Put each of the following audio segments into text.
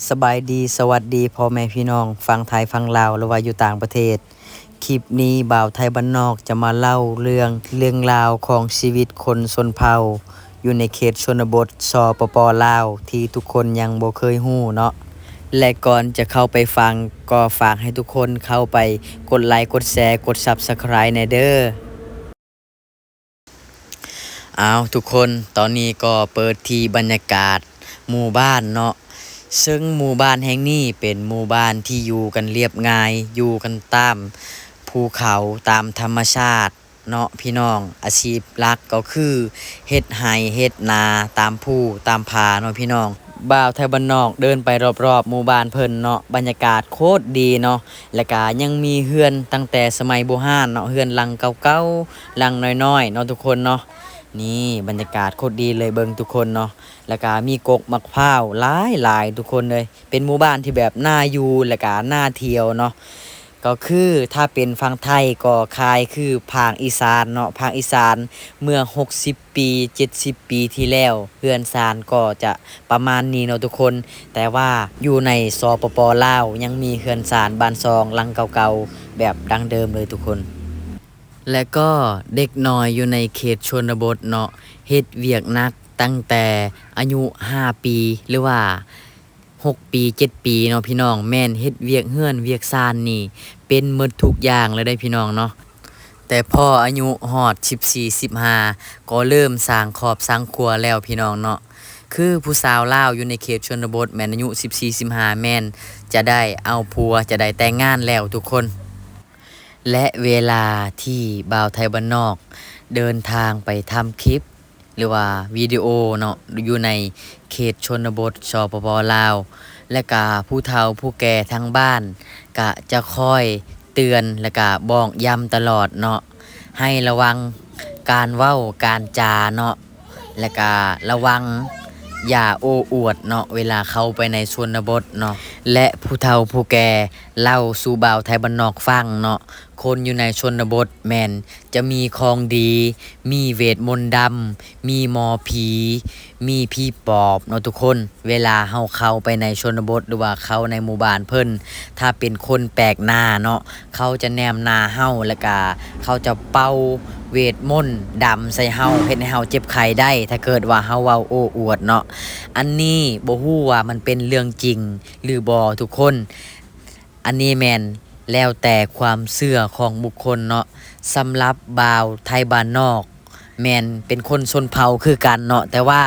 ສະບາຍດີ ສະຫວັດດີພໍ່ແມ່ພີ່ນ້ອງຝັ່ງໄທຝັ່ງລາວ ຫຼືວ່າຢູ່ຕ່າງປະເທດ. ຄລິບນີ້ບ່າວໄທບ້ານນອກຈະມາເລົ່າເລື່ອງ ເລື່ອງລາວຂອງຊີວິດຄົນຊົນເຜົ່າຢູ່ໃນເຂດຊົນນະບົດ ສປປ ລາວ ທີ່ທຸກຄົນຍັງບໍ່ເຄີຍຮູ້ເນາະ. ແລະ ກ່ອນຈະເຂົ້າໄປຟັງ ກໍຝາກໃຫ້ທຸກຄົນເຂົ້າໄປກົດໄລ ກົດແຊ ກົດ Subscribe ແດ່ເດີ້. ອ້າວ ທຸກຄົນ, ຕອນນີ້ກໍເປີດທີ່ບັນຍາກາດໝູ່ບ້ານເນາະ, ເຊິ່ງໝູ່ບ້ານແຫ່ງນີ້ເປັນໝູ່ບ້ານທີ່ຢູ່ກັນລຽບງ່າຍ, ຢູ່ກັນຕາມພູເຂົາ, ຕາມທຳມະຊາດເນາະພີ່ນ້ອງ. ອາຊີບຫຼັກກໍຄືເຮັດໄຮ່ເຮັດນາຕາມພູຕາມຜາເນາະພີ່ນ້ອງ. ບ່າວໄທບ້ານນອກເດີນໄປຮອບໆໝູ່ບ້ານເພິ່ນເນາະ, ບັນຍາກາດໂຄດດີເນາະ. ແລ້ວກະຍັງມີເຮືອນຕັ້ງແຕ່ສະໄໝບູຮານເນາະ, ເຮືອນຫຼັງເກົ່າໆ ຫຼັງນ້ອຍໆເນາະທຸກຄົນເນາະ. ນີ້ບັນຍາກາດໂຄດດີເລີຍ ເບິ່ງທຸກຄົນເນາະ. ແລ້ວກະມີກົກໝາກພ້າວຫຼາຍໆທຸກຄົນເລີຍ. ເປັນໝູ່ບ້ານທີ່ແບບໜ້າຢູ່ ແລ້ວກະໜ້າທ່ຽວເນາະ. ກໍຄືຖ້າເປັນຝັ່ງໄທກໍຄ້າຍຄືພາກອີສານເນາະ, ພາກອີສານເມື່ອຫົກສິບ ປີ ເຈັດສິບປີທີ່ແລ້ວ ເຮືອນຊານກໍຈະປະມານນີ້ເນາະທຸກຄົນ. ແຕ່ວ່າຢູ່ໃນ ສປປ ລາວ ຍັງມີເຮືອນຊານບ້ານຊ່ອງຫຼັງເກົ່າໆແບບດັ້ງເດີມເລີຍທຸກຄົນ. ແລະກໍເດັກນ້ອຍຢູ່ໃນເຂດຊົນນະບົດເນາະ ເຮັດວຽກໜັກຕັ້ງແຕ່ອາຍຸຫ້າປີ ຫຼືວ່າ ຫົກປີ ເຈັດປີເນາະພີ່ນ້ອງ, ແມ່ນເຮັດວຽກເຮືອນວຽກຊານນີ້ເປັນໝົດທຸກຢ່າງເລີຍເດ້ພີ່ນ້ອງເນາະ. ແຕ່ພໍອາຍຸຮອດສິບສີ່ ສິບຫ້າ ກໍເລີ່ມສ້າງຄອບສ້າງຄົວແລ້ວພີ່ນ້ອງເນາະ. ຄືຜູ້ສາວລາວຢູ່ໃນເຂດຊົນນະບົດ ແມ່ນອາຍຸສິບສີ່ ສິບຫ້າ ແມ່ນຈະໄດ້ເອົາຜົວ ຈະໄດ້ແຕ່ງງານແລ້ວທຸກຄົນ. ແລະເວລາທີ່ບ່າວໄທບ້ານນອກເດີນທາງໄປທຳຄລິບ ຫຼືວ່າວິດີໂອເນາະ ຢູ່ໃນເຂດຊົນນະບົດ ສປປ ລາວ ແລະກະຜູ້ເຖົ້າຜູ້ແກ່ທາງບ້ານກະຈະຄອຍເຕືອນ ແລະກະບອກຢ້ຳຕະຫຼອດເນາະ ໃຫ້ລະວັງການເວົ້າການຈາເນາະ ແລະກະລະວັງຢ່າໂອ້ອວດເນາະ ເວລາເຂົ້າໄປໃນຊົນນະບົດເນາະ. ແລະຜູ້ເຖົ້າຜູ້ແກ່ເລົ່າສູ່ບ່າວໄທບ້ານນອກຟັງເນາະ, ຄົນຢູ່ໃນຊົນນະບົດແມ່ນ ຈະມີຂອງດີ, ມີເວດມົນດຳ, ມີໝໍຜີ, ມີຜີປອບເນາະທຸກຄົນ. ເວລາເຮົາເຂົ້າໄປໃນຊົນນະບົດ ຫຼືວ່າເຂົ້າໃນໝູ່ບ້ານເພິ່ນ, ຖ້າເປັນຄົນແປກໜ້າເນາະ, ເຂົາຈະແນມໜ້າເຮົາ ແລ້ວກະເຂົາຈະເປົ່າເວດມົນດຳໃສ່ເຮົາ, ເຮັດໃຫ້ເຮົາເຈັບໄຂ້ໄດ້ ຖ້າເກີດວ່າເຮົາເວົ້າໂອ້ອວດເນາະ. ອັນນີ້ບໍ່ຮູ້ວ່າມັນເປັນເລື່ອງຈິງຫຼືບໍ່ທຸກຄົນ. ອັນນີ້ແມ່ນແລ້ວແຕ່ຄວາມເຊື່ອຂອງບຸກຄົນເນາະ. ສຳລັບບ່າວໄທບ້ານນອກ ແມ່ນເປັນຄົນຊົນເຜົ່າຄືກັນເນາະ, ແຕ່ວ່າ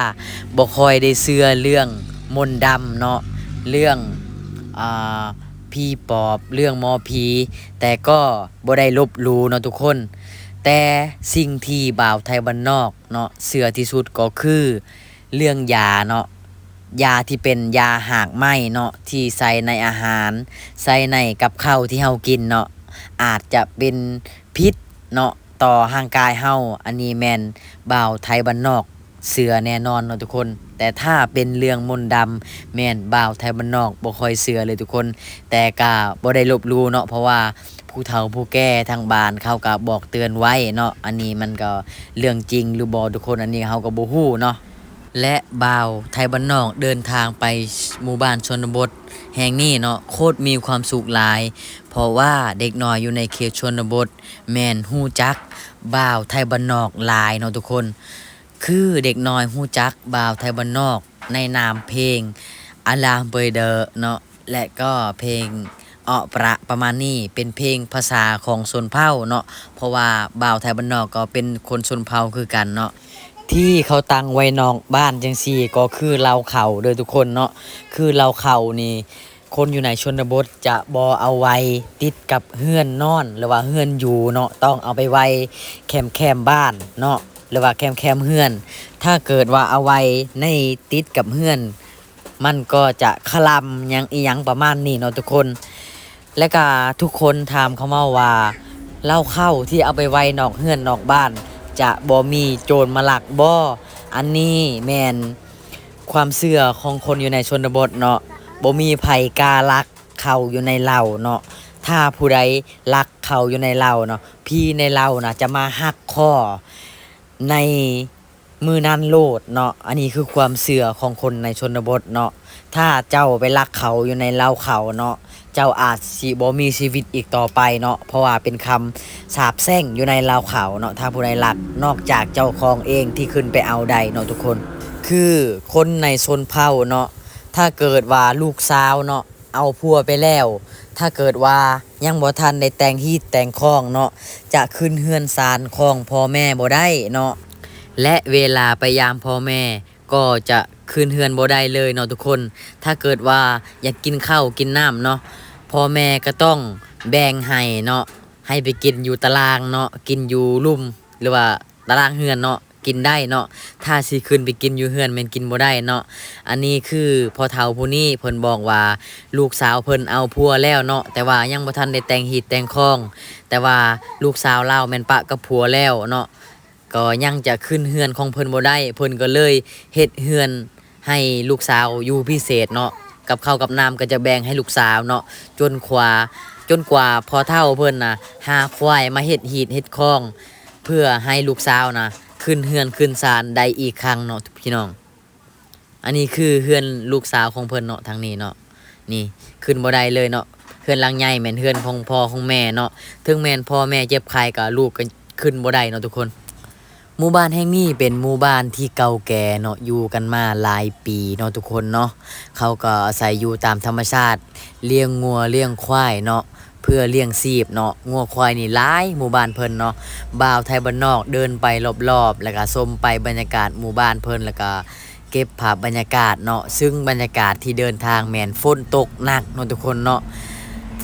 ບໍ່ຄ່ອຍໄດ້ເຊື່ອເລື່ອງມົນດຳເນາະ, ເລື່ອງ ອ່າ ຜີປອບ, ເລື່ອງໝໍຜີ, ແຕ່ກໍບໍ່ໄດ້ລົບຫຼູ່ເນາະທຸກຄົນ. ແຕ່ສິ່ງທີ່ບ່າວໄທບ້ານນອກເນາະ ເຊື່ອທີ່ສຸດກໍຄື ເລື່ອງຢາເນາະ, ຢາທີ່ເປັນຢາຮາກໄມ້ເນາະ ທີ່ໃສ່ໃນອາຫານ, ໃສ່ໃນກັບເຂົ້າທີ່ເຮົາກິນເນາະ, ອາດຈະເປັນພິດເນາະ ຕໍ່ຮ່າງກາຍເຮົາ. ອັນນີ້ແມ່ນບ່າວໄທບ້ານນອກເຊື່ອແນ່ນອນເນາະທຸກຄົນ. ແຕ່ຖ້າເປັນເລື່ອງມົນດຳ ແມ່ນບ່າວໄທບ້ານນອກບໍ່ຄ່ອຍເຊື່ອເລີຍທຸກຄົນ, ແຕ່ກະບໍ່ໄດ້ລົບຫຼູ່ເນາະ ເພາະວ່າ ຜູ້ເຖົ້າຜູ້ແກ່ທາງບ້ານເຂົາກະບອກເຕືອນໄວ້ເນາະ. ອັນນີ້ມັນກໍເລື່ອງຈິງຫຼືບໍ່ທຸກຄົນ, ອັນນີ້ເຮົາກໍບໍ່ຮູ້ເນາະ. ແລະບ່າວໄທບ້ານນອກເດີນທາງໄປໝູ່ບ້ານຊົນນະບົດແຫ່ງນີ້ເນາະ ໂຄດມີຄວາມສຸກຫຼາຍ, ເພາະວ່າເດັກນ້ອຍຢູ່ໃນເຂດຊົນນະບົດແມ່ນຮູ້ຈັກບ່າວໄທບ້ານນອກຫຼາຍເນາະທຸກຄົນ. ຄືເດັກນ້ອຍຮູ້ຈັກບ່າວໄທບ້ານນອກໃນນາມເພງ ອາລາມເບີເດີເນາະ ແລະກໍເພງເອາະປະ ປະມານນີ້, ເປັນເພງພາສາຂອງຊົນເຜົ່າເນາະ, ເພາະວ່າບ່າວໄທບ້ານນອກກໍເປັນຄົນຊົນເຜົ່າຄືກັນເນາະ. ທີ່ເຂົາຕັ້ງໄວ້ນອກບ້ານຈັ່ງຊີ້ ກໍຄືເລົ້າເຂົ້າເດີ້ທຸກຄົນເນາະ. ຄືເລົ້າເຂົ້ານີ້ ຄົນຢູ່ໃນຊົນນະບົດຈະບໍ່ເອົາໄວ້ຕິດກັບເຮືອນນອນ ຫຼືວ່າເຮືອນຢູ່ເນາະ, ຕ້ອງເອົາໄປໄວ້ແຄມໆບ້ານເນາະ ຫຼືວ່າແຄມໆເຮືອນ. ຖ້າເກີດວ່າເອົາໄວ້ໃນຕິດກັບເຮືອນ ມັນກໍຈະຄະລຳຫຍັງອີ່ຫຍັງປະມານນີ້ເນາະທຸກຄົນ. ແລະກະທຸກຄົນຖາມເຂົ້າມາວ່າ ເລົ້າເຂົ້າທີ່ເອົາໄປໄວ້ນອກເຮືອນນອກບ້ານ ຈະບໍ່ມີໂຈນມາລັກບໍ່? ອັນນີ້ແມ່ນ ຄວາມເຊື່ອຂອງຄົນຢູ່ໃນຊົນນະບົດເນາະ, ບໍ່ມີໃຜກ້າລັກເຂົ້າຢູ່ໃນເລົ້າເນາະ. ຖ້າຜູ້ໃດລັກເຂົ້າຢູ່ໃນເລົ້າເນາະ, ຜີໃນເລົ້ານະຈະມາຫັກຄໍໃນມື້ນັ້ນໂລດເນາະ. ອັນນີ້ຄືຄວາມເຊື່ອຂອງຄົນໃນຊົນນະບົດເນາະ. ຖ້າເຈົ້າໄປລັກເຂົາຢູ່ໃນລາວເຂົາເນາະ ເຈົ້າອາດຊິບໍ່ມີຊີວິດອີກຕໍ່ໄປເນາະ ເພາະວ່າເປັນຄຳສາບແຊ່ງຢູ່ໃນລາວເຂົາເນາະ ຖ້າຜູ້ໃດລັກນອກຈາກເຈົ້າຂອງເອງທີ່ຂຶ້ນໄປເອົາໄດ້ເນາະທຸກຄົນ. ຄືຄົນໃນຊົນເຜົ່າເນາະ ຖ້າເກີດວ່າລູກສາວເນາະ ເອົາຜົວໄປແລ້ວ ຖ້າເກີດວ່າຍັງບໍ່ທັນໄດ້ແຕ່ງຮີດແຕ່ງຄອງເນາະ ຈະຂຶ້ນເຮືອນຊານຂອງພໍ່ແມ່ບໍ່ໄດ້ເນາະ ແລະ ເວລາໄປຢາມພໍ່ແມ່ ກໍຈະຂຶ້ນເຮືອນບໍ່ໄດ້ເລີຍເນາະທຸກຄົນ. ຖ້າເກີດວ່າຢາກກິນເຂົ້າກິນນ້ຳເນາະ ພໍ່ແມ່ກໍຕ້ອງແບ່ງໃຫ້ເນາະ ໃຫ້ໄປກິນຢູ່ຕາລ່າງເນາະ ກິນຢູ່ລຸ່ມ ຫຼືວ່າຕາລ່າງເຮືອນເນາະ ກິນໄດ້ເນາະ. ຖ້າຊິຂຶ້ນໄປກິນຢູ່ເຮືອນແມ່ນກິນບໍ່ໄດ້ເນາະ. ອັນນີ້ຄືພໍ່ເຖົ້າຜູ້ນີ້ເພິ່ນບອກວ່າ ລູກສາວເພິ່ນເອົາຜົວແລ້ວເນາະ ແຕ່ວ່າຍັງບໍ່ທັນໄດ້ແຕ່ງຮີດແຕ່ງຄອງ ແຕ່ວ່າລູກສາວລາວແມ່ນປະກັບຜົວແລ້ວເນາະ ກໍຍັງຈະຂຶ້ນເຮືອນຂອງເພິ່ນບໍ່ໄດ້ ເພິ່ນກໍເລີຍເຮັດເຮືອນໃຫ້ລູກສາວຢູ່ພິເສດເນາະ ກັບເຂົ້າກັບນ້ຳກໍຈະແບ່ງໃຫ້ລູກສາວເນາະ ຈົນກວ່າ ຈົນກວ່າພໍ່ເຖົ້າເພິ່ນນະ ຫາຄວາຍມາເຮັດຮີດເຮັດຄອງ ເພື່ອໃຫ້ລູກສາວນະ ຂຶ້ນເຮືອນຂຶ້ນຊານໄດ້ອີກຄັ້ງເນາະພີ່ນ້ອງ. ອັນນີ້ຄືເຮືອນລູກສາວຂອງເພິ່ນເນາະ ທາງນີ້ເນາະ ນີ້ຂຶ້ນບໍ່ໄດ້ເລີຍເນາະ. ເຮືອນຫຼັງໃຫຍ່ແມ່ນເຮືອນຂອງພໍ່ຂອງແມ່ເນາະ ເຖິງແມ່ນພໍ່ແມ່ເຈັບໄຂ້ກໍລູກກໍຂຶ້ນບໍ່ໄດ້ເນາະທຸກຄົນ. ໝູ່ບ້ານແຫ່ງນີ້ເປັນໝູ່ບ້ານທີ່ເກົ່າແກ່ເນາະ ຢູ່ກັນມາຫຼາຍປີເນາະທຸກຄົນເນາະ. ເຂົາກໍອາໄສຢູ່ຕາມທຳມະຊາດ ລ້ຽງງົວລ້ຽງຄວາຍເນາະ ເພື່ອລ້ຽງຊີບເນາະ. ງົວຄວາຍນີ້ຫຼາຍໝູ່ບ້ານເພິ່ນເນາະ. ບ່າວໄທບ້ານນອກເດີນໄປລອບໆ ແລ້ວກະຊົມໄປບັນຍາກາດໝູ່ບ້ານເພິ່ນ ແລ້ວກະເກັບພາບບັນຍາກາດເນາະ. ຊຶ່ງບັນຍາກາດທີ່ເດີນທາງແມ່ນຝົນຕົກໜັກເນາະທຸກຄົນເນາະ.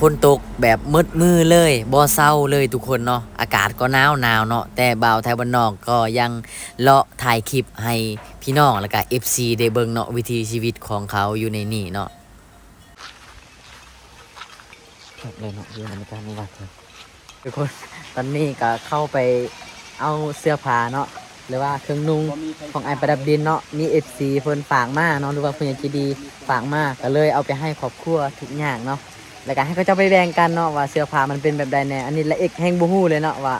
ຝົນຕົກແບບໝົດມື້ເລີຍ ບໍ່ເຊົາເລີຍທຸກຄົນເນາະ. ອາກາດກໍໜາວໆເນາະ ແຕ່ບ່າວໄທບ້ານນອກກໍຍັງເລາະຖ່າຍຄລິບໃຫ້ພີ່ນ້ອງ ແລ້ວກະເອັຟຊີໄດ້ເບິ່ງເນາະ ວິຖີຊີວິດຂອງເຂົາຢູ່ໃນນີ້ເນາະ. ຄັກເລີຍເນາະ ຢູ່ໃນບັນຍາກາດໝູ່ບ້ານເພິ່ນ ທຸກຄົນ. ຕອນນີ້ກໍເຂົ້າໄປເອົາເສື້ອຜ້າເນາະ ຫຼືວ່າເຄື່ອງນຸ່ງຂອງອ້າຍປະດັບດິນເນາະ ມີເອັຟຊີເພິ່ນຝາກມາເນາະ ຫຼືວ່າຜູ້ໃຫຍ່ໃຈດີຝາກມາ ກໍເລີຍເອົາໄປໃຫ້ຄອບຄົວທຸກຍາກເນາະ ແລ້ວກໍໃຫ້ເຂົາເຈົ້າໄປແບ່ງກັນເນາະ ວ່າເສື້ອຜ້າມັນເປັນແບບໃດແດ່. ອັນນີ້ລະເອກແຮ່ງບໍ່ຮູ້ເລີຍເນາະວ່າ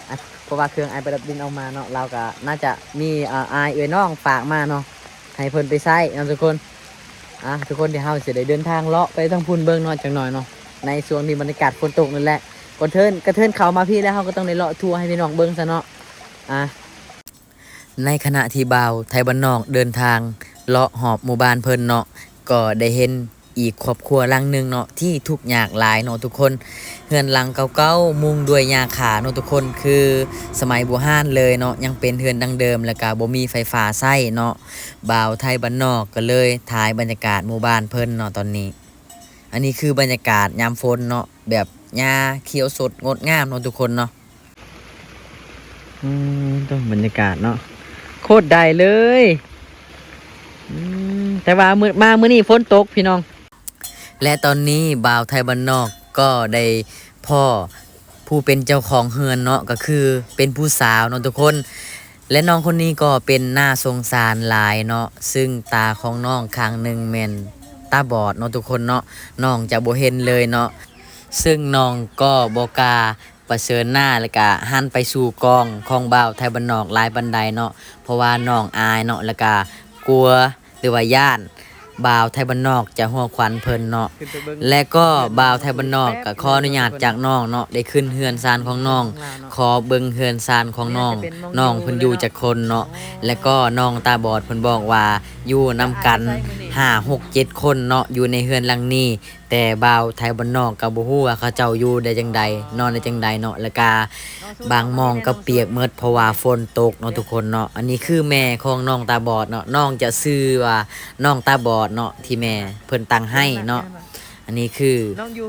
ອາ ເພາະວ່າເຄື່ອງອ້າຍປະດັບດິນເອົາມາເນາະ ລາວກໍໜ້າຈະມີ ອາ ອ້າຍເອື້ອຍນ້ອງຝາກມາເນາະ ໃຫ້ເພິ່ນໄປໃຊ້ເນາະທຸກຄົນ. ອ່າ ທຸກຄົນ ດຽວເຮົາຊິໄດ້ເດີນທາງເລາະໄປທາງພຸ້ນເບິ່ງເນາະ ຈັກໜ້ອຍເນາະ ໃນຊ່ວງທີ່ບັນຍາກາດຝົນຕົກນັ້ນແຫຼະ. ກ່ອນເທີນ ກະເທີນເຂົ້າມາພີ້ແລ້ວ ເຮົາກໍຕ້ອງໄດ້ເລາະທົວໃຫ້ພີ່ນ້ອງເບິ່ງຊະເນາະ. ອ່າ ໃນຂະນະທີ່ບ່າວໄທບ້ານນອກເດີນທາງເລາະຮອບໝູ່ບ້ານເພິ່ນເນາະ ກໍໄດ້ເຫັນ ອີກຄອບຄົວຫຼັງໜຶ່ງເນາະ ທີ່ທຸກຍາກຫຼາຍເນາະທຸກຄົນ. ເຮືອນຫຼັງເກົ່າໆ ມຸງດ້ວຍຫຍ້າຄາເນາະທຸກຄົນ ຄືສະໄໝບູຮານເລີຍເນາະ ຍັງເປັນເຮືອນດັ້ງເດີມ ແລ້ວກະບໍ່ມີໄຟຟ້າໃຊ້ເນາະ. ບ່າວໄທບ້ານນອກກໍເລີຍຖ່າຍບັນຍາກາດໝູ່ບ້ານເພິ່ນເນາະຕອນນີ້. ອັນນີ້ຄືບັນຍາກາດຍາມຝົນເນາະ ແບບຫຍ້າຂຽວສົດງົດງາມເນາະທຸກຄົນເນາະ. ອືມ ໂອ້ ບັນຍາກາດເນາະ ໂຄດໄດ້ເລີຍ. ອືມ ແຕ່ວ່າມື້ ມາມື້ນີ້ຝົນຕົກພີ່ນ້ອງ. ແລະ ຕອນນີ້ບ່າວໄທບ້ານນອກກໍໄດ້ພໍ້ຜູ້ເປັນເຈົ້າຂອງເຮືອນເນາະ ກໍຄືເປັນຜູ້ສາວເນາະທຸກຄົນ. ແລະ ນ້ອງຄົນນີ້ກໍເປັນໜ້າສົງສານຫຼາຍເນາະ ຊຶ່ງຕາຂອງນ້ອງຂ້າງໜຶ່ງແມ່ນຕາບອດເນາະທຸກຄົນເນາະ ນ້ອງຈະບໍ່ເຫັນເລີຍເນາະ. ຊຶ່ງນ້ອງກໍບໍ່ກ້າ ປະເຊີນໜ້າ ແລ້ວກະຫັນໄປສູ່ກ້ອງຂອງບ່າວໄທບ້ານນອກຫຼາຍປານໃດເນາະ ເພາະວ່ານ້ອງອາຍເນາະ ແລ້ວກະກົວ ຫຼືວ່າຢ້ານບ່າວໄທບ້ານນອກຈະຫົວຂວັນເພິ່ນເນາະ. ແລະກໍບ່າວໄທບ້ານນອກກະຂໍອະນຸຍາດຈາກນ້ອງເນາະ ໄດ້ຂຶ້ນເຮືອນຊານຂອງນ້ອງ ຂໍເບິ່ງເຮືອນຊານຂອງນ້ອງ ນ້ອງເພິ່ນຢູ່ຈັກຄົນເນາະ. ແລະກໍນ້ອງຕາບອດເພິ່ນບອກວ່າຢູ່ນຳກັນຫ້າ ຫົກ ເຈັດຄົນເນາະ ຢູ່ໃນເຮືອນຫຼັງນີ້. ແຕ່ບ່າວໄທບ້ານນອກກໍບໍ່ຮູ້ວ່າເຂົາເຈົ້າຢູ່ໄດ້ຈັ່ງໃດ ນອນໄດ້ຈັ່ງໃດເນາະ ແລ້ວກະບາງໝ່ອງກໍປຽກໝົດ ເພາະວ່າຝົນຕົກເນາະທຸກຄົນເນາະ. ອັນນີ້ຄືແມ່ຂອງນ້ອງຕາບອດເນາະ ນ້ອງຈະຊື່ວ່ານ້ອງຕາບອດເນາະ ທີ່ແມ່ເພິ່ນຕັ້ງໃຫ້ເນາະ. ອັນນີ້ຄື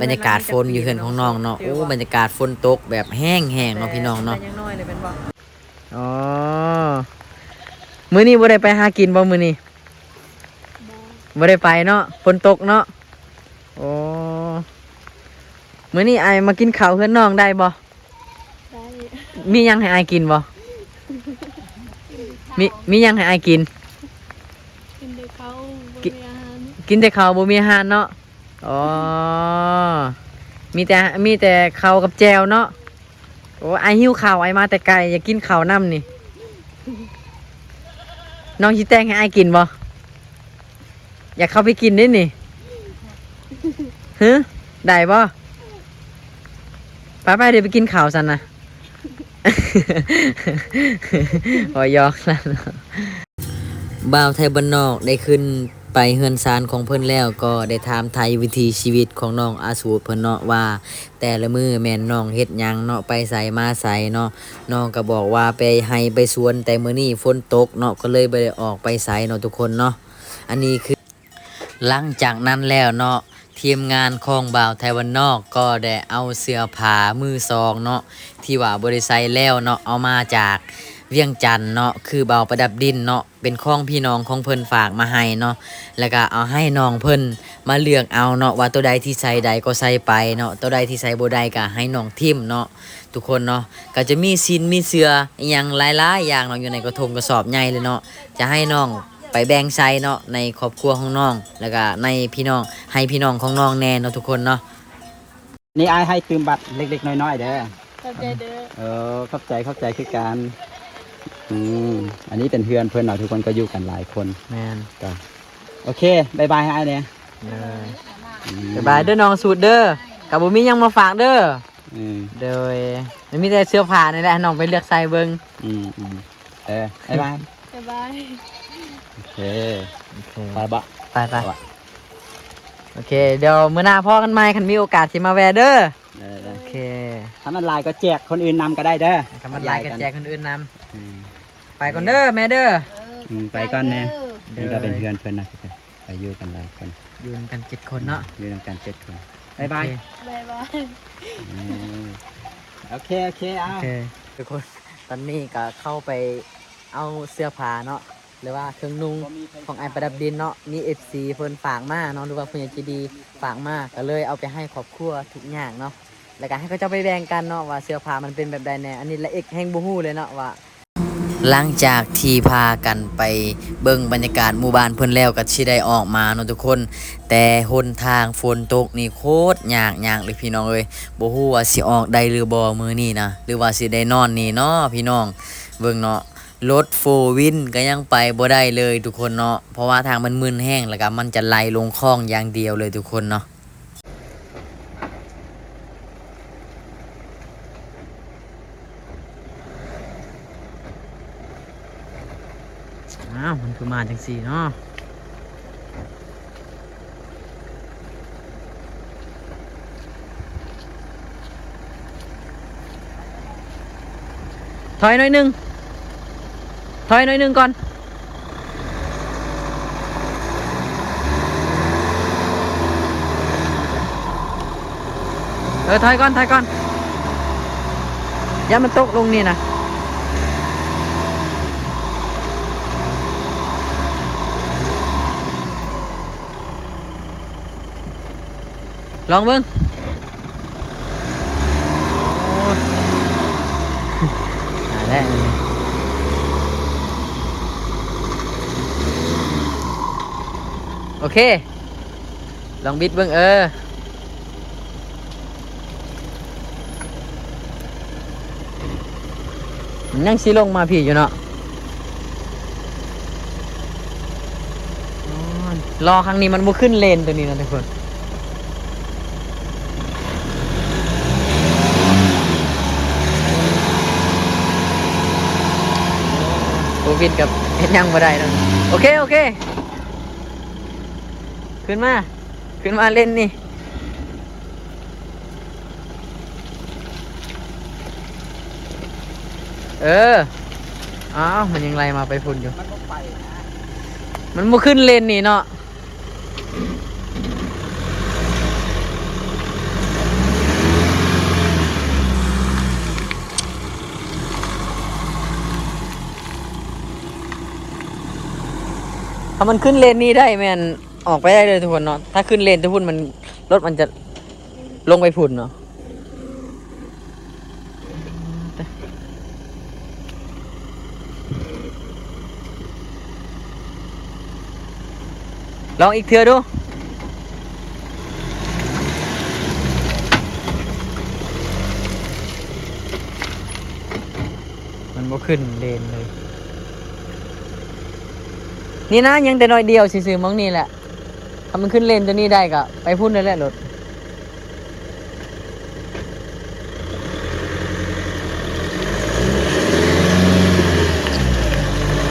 ບັນຍາກາດຝົນຢູ່ເຮືອນຂອງນ້ອງເນາະ. ໂອ້ ບັນຍາກາດຝົນຕົກແບບແຮງໆເນາະ ພີ່ນ້ອງເນາະ. ອໍ ມື້ນີ້ບໍ່ໄດ້ໄປຫາກິນບໍ່ມື້ນີ້? ບໍ່ ບໍ່ໄດ້ໄປເນາະ ຝົນຕົກເນາະ. ໂອ້ ມື້ນີ້ອ້າຍມາກິນເຂົ້າເຮືອນນ້ອງໄດ້ບໍ່? ໄດ້. ມີຫຍັງໃຫ້ອ້າຍກິນບໍ່? ມີ ມີຫຍັງໃຫ້ອ້າຍກິນ? ກິນແຕ່ເຂົ້າ ບໍ່ມີອາຫານ ກິນແຕ່ເຂົ້າ ບໍ່ມີອາຫານເນາະ. ອໍ ມີແຕ່ ມີແຕ່ເຂົ້າກັບແຈ່ວເນາະ. ໂອ້ ອ້າຍຫິວເຂົ້າ ອ້າຍມາແຕ່ໄກ ຢາກກິນເຂົ້ານຳນີ້. ນ້ອງຊິແຕ່ງໃຫ້ອ້າຍກິນບໍ່? ຢາກເຂົ້າໄປກິນເດ້ນີ້. ຮຶ ໄດ້ບໍ່? ໄປໆ ດຽວໄປກິນເຂົ້າຊັ້ນນະ. ເວົ້າຢອກລະເນາະ. ບ່າວໄທບ້ານນອກໄດ້ຂຶ້ນໄປເຮືອນຊານຂອງເພິ່ນແລ້ວ ກໍໄດ້ຖາມໄຖ່ວິຖີຊີວິດຂອງນ້ອງອາສູດເພິ່ນເນາະ ວ່າແຕ່ລະມື້ແມ່ນນ້ອງເຮັດຫຍັງເນາະ ໄປໃສມາໃສເນາະ. ນ້ອງກໍບອກວ່າໄປໄຮ່ໄປສວນ ແຕ່ມື້ນີ້ຝົນຕົກເນາະ ກໍເລີຍບໍ່ໄດ້ອອກໄປໃສເນາະທຸກຄົນເນາະ. ອັນນີ້ຄື ຫຼັງຈາກນັ້ນແລ້ວເນາະ ທີມງານຂອງບ່າວໄທບ້ານນອກກໍໄດ້ເອົາເສື້ອຜ້າມືສອງເນາະ ທີ່ວ່າບໍ່ໄດ້ໃສ່ແລ້ວເນາະ ເອົາມາຈາກວຽງຈັນເນາະ ຄືບ່າວປະດັບດິນເນາະ ເປັນຂອງພີ່ນ້ອງຂອງເພິ່ນຝາກມາໃຫ້ເນາະ. ແລ້ວກໍເອົາໃຫ້ນ້ອງເພິ່ນມາເລືອກເອົາເນາະ ວ່າໂຕໃດທີ່ໃສ່ໄດ້ກໍໃສ່ໄປເນາະ ໂຕໃດທີ່ໃສ່ບໍ່ໄດ້ກໍໃຫ້ນ້ອງຖິ້ມເນາະ ທຸກຄົນເນາະ. ກໍຈະມີສິ້ນມີເສື້ອອີ່ຫຍັງຫຼາຍໆຢ່າງເນາະ ຢູ່ໃນກະທົງກະສອບໃຫຍ່ເລີຍເນາະ ຈະໃຫ້ນ້ອງ ໄປແບ່ງໃສ່ເນາະ ໃນຄອບຄົວຂອງນ້ອງ ແລ້ວກະໃນພີ່ນ້ອງ ໃຫ້ພີ່ນ້ອງຂອງນ້ອງແດ່ເນາະທຸກຄົນເນາະ. ນີ້ອ້າຍໃຫ້ຕື່ມບັດເລັກໆນ້ອຍໆເດີ. ຂອບໃຈເດີ. ເອີ ຂອບໃຈ ຂອບໃຈຄືກັນ. ອືມ ອັນນີ້ເປັນເຮືອນເພິ່ນເນາະ ທຸກຄົນກໍຢູ່ກັນຫຼາຍຄົນ. ແມ່ນ. ກໍ ໂອເຄ ບາຍບາຍໃຫ້ອ້າຍແດ່. ເອີ ອືມ ບາຍບາຍເດີນ້ອງສູດເດີ. ກໍບໍ່ມີຫຍັງມາຝາກເດີ. ອືມ ໂດຍ ມັນມີແຕ່ເສື້ອຜ້ານີ້ແຫຼະ ໃຫ້ນ້ອງໄປເລືອກໃສ່ເບິ່ງ. ອືມ ອືມ ເອີ ບາຍບາຍ. ບາຍບາຍ. ໂອເຄ ໂອເຄ ໄປບະ ໄປ ໄປ ໄປບະ. ໂອເຄ ດຽວມື້ໜ້າພໍ້ກັນໃໝ່ ຄັນມີໂອກາດຊິມາແວ່ເດີ. ເອີ ໂອເຄ ຖ້າມັນຫຼາຍກໍແຈກຄົນອື່ນນຳກໍໄດ້ເດີ. ຖ້າມັນຫຼາຍກໍແຈກຄົນອື່ນນຳ. ອືມ ໄປກ່ອນເດີແມ່ເດີ. ອືມ ໄປກ່ອນແມ່. ໂດຍ ນີ້ກໍເປັນເພື່ອນເພິ່ນນະ. ໄປຢູ່ກັນຫຼາຍຄົນ ຢູ່ນຳກັນເຈັດຄົນເນາະ. ຢູ່ນຳກັນເຈັດຄົນ. ບາຍບາຍ. ໂອເຄ ບາຍບາຍ. ອືມ ໂອເຄ ໂອເຄ ເອົາ ໂອເຄ ທຸກຄົນ ຕອນນີ້ກໍເຂົ້າໄປເອົາເສື້ອຜ້າເນາະ ຫຼືວ່າເຄື່ອງນຸ່ງຂອງອ້າຍປະດັບດິນເນາະ. ມີເອັຟຊີເພິ່ນຝາກມາເນາະ ຫຼືວ່າຜູ້ໃຫຍ່ໃຈດີຝາກມາ ກໍເລີຍເອົາໄປໃຫ້ຄອບຄົວທຸກຍາກເນາະ ແລ້ວກໍໃຫ້ເຂົາເຈົ້າໄປແບ່ງກັນເນາະ ວ່າເສື້ອຂາວຜ້າມັນເປັນແບບໃດແດ່. ອັນນີ້ລະເອກແຮ່ງບໍ່ຮູ້ເລີຍເນາະວ່າ ຫຼັງຈາກທີ່ພາກັນໄປເບິ່ງບັນຍາກາດໝູ່ບ້ານເພິ່ນແລ້ວ ກໍຊິໄດ້ອອກມາເນາະທຸກຄົນ. ແຕ່ຫົນທາງຝົນຕົກນີ້ໂຄດຍາກ ຍາກເລີຍພີ່ນ້ອງເອີຍ. ບໍ່ຮູ້ວ່າຊິອອກໄດ້ຫຼືບໍ່ມື້ນີ້ນະ ຫຼືວ່າຊິໄດ້ນອນນີ້ເນາະພີ່ນ້ອງ. ເບິ່ງເນາະ ລົດໂຟວີນກໍຍັງໄປບໍ່ໄດ້ເລີຍທຸກຄົນເນາະ ເພາະວ່າທາງມັນມື່ນແຮງ ແລ້ວກໍມັນຈະໄຫຼລົງຄອງຢ່າງດຽວເລີຍທຸກຄົນເນາະ. ອ້າວ ມັນຄືມາຈັ່ງຊີ້ເນາະ. ຖອຍໜ້ອຍໜຶ່ງ ຖອຍໜ້ອຍໜຶ່ງກ່ອນ. ເອີ ຖອຍກ່ອນ ຖອຍກ່ອນ ຢ້ານມັນຕົກລົງນີ້ນະ. ລອງເບິ່ງ. ໂອ້ຍ ຕາຍແລ້ວ. ໂອເຄ ລອງບິດເບິ່ງ ເອີ. ມັນຍັງຊິລົງມາພີ້ຢູ່ເນາະ. ອໍ ລໍ້ຄັ້ງນີ້ມັນບໍ່ຂຶ້ນເລນໂຕນີ້ນະທຸກຄົນ. ໂຄວິດກໍເຮັດຫຍັງບໍ່ໄດ້ເນາະ. ໂອເຄ ໂອເຄ ຂຶ້ນມາ ຂຶ້ນມາເລນນີ້. ເອີ ອ້າວ ມັນຍັງໄລ່ມາໄປພຸ້ນຢູ່. ມັນບໍ່ໄປນະ ມັນບໍ່ຂຶ້ນເລນນີ້ເນາະ. ຖ້າມັນຂຶ້ນເລນນີ້ໄດ້ແມ່ນອອກໄປໄດ້ເລີຍທຸກຄົນເນາະ. ຖ້າຂຶ້ນເລນໂຕພຸ້ນ ມັນ ລົດມັນຈະ ລົງໄປພຸ້ນເນາະ. ລອງອີກເທື່ອດູ. ມັນບໍ່ຂຶ້ນເລນເລີຍ. ນີ້ນະ ຍັງແຕ່ໜ້ອຍດຽວຊື່ໆ ໝ່ອງນີ້ແຫຼະ. ຖ້າມັນຂຶ້ນເລນຕົວນີ້ໄດ້ກໍໄປພຸ້ນໄດ້ແຫຼະລົດ.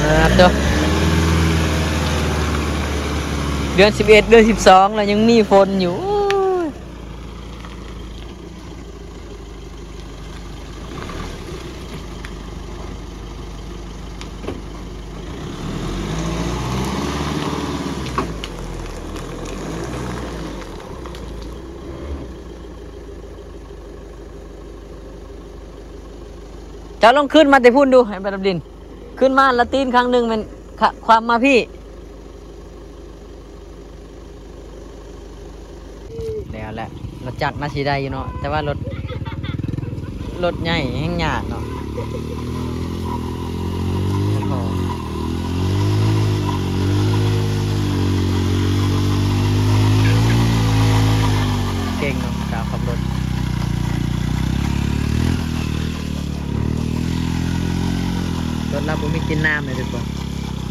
ອ່າ ໂຕ ເດືອນສິບເອັດ ເດືອນສິບສອງ ແລ້ວຍັງມີຝົນຢູ່. ເຈົ້າລອງຂຶ້ນມາແຕ່ພຸ້ນດູ ໃຫ້ບັດດັບດິນ ຂຶ້ນມາລະຕີນຄັ້ງໜຶ່ງແມ່ນ ຄ- ຄວ່ຳມາພີ້. ແລ້ວແຫຼະ ລົດຈັກໜ້າຊິໄດ້ຢູ່ເນາະ ແຕ່ວ່າລົດ ລົດໃຫຍ່ແຮ່ງຍາກເນາະ. ເກັ່ງເນາະ ສາວຂັບລົດ ລົດລາວບໍ່ມີກິນນ້ຳເລີຍທຸກຄົນ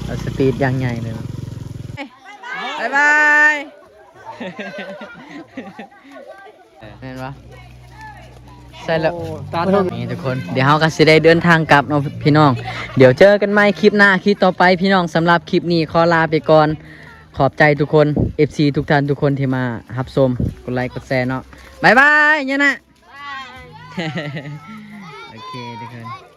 ລາວສະປີດຢ່າງໃຫຍ່ເລີຍເນາະ. ບາຍບາຍ ແມ່ນບໍ່? ໃສ່ແລ້ວ ໂອ້ ຕັດແລ້ວ ນີ້ທຸກຄົນ ດຽວເຮົາກໍຊິໄດ້ເດີນທາງກັບເນາະພີ່ນ້ອງ. ດຽວເຈີກັນໃໝ່ຄລິບໜ້າ ຄລິບຕໍ່ໄປພີ່ນ້ອງ. ສຳລັບຄລິບນີ້ຂໍລາໄປກ່ອນ. ຂອບໃຈທຸກຄົນ ເອັຟຊີ ທຸກທ່ານທຸກຄົນທີ່ມາຮັບຊົມ. ກົດໄລກົດແຊເນາະ. ບາຍບາຍ ຍານະ. ໂອເຄທຸກຄົນ.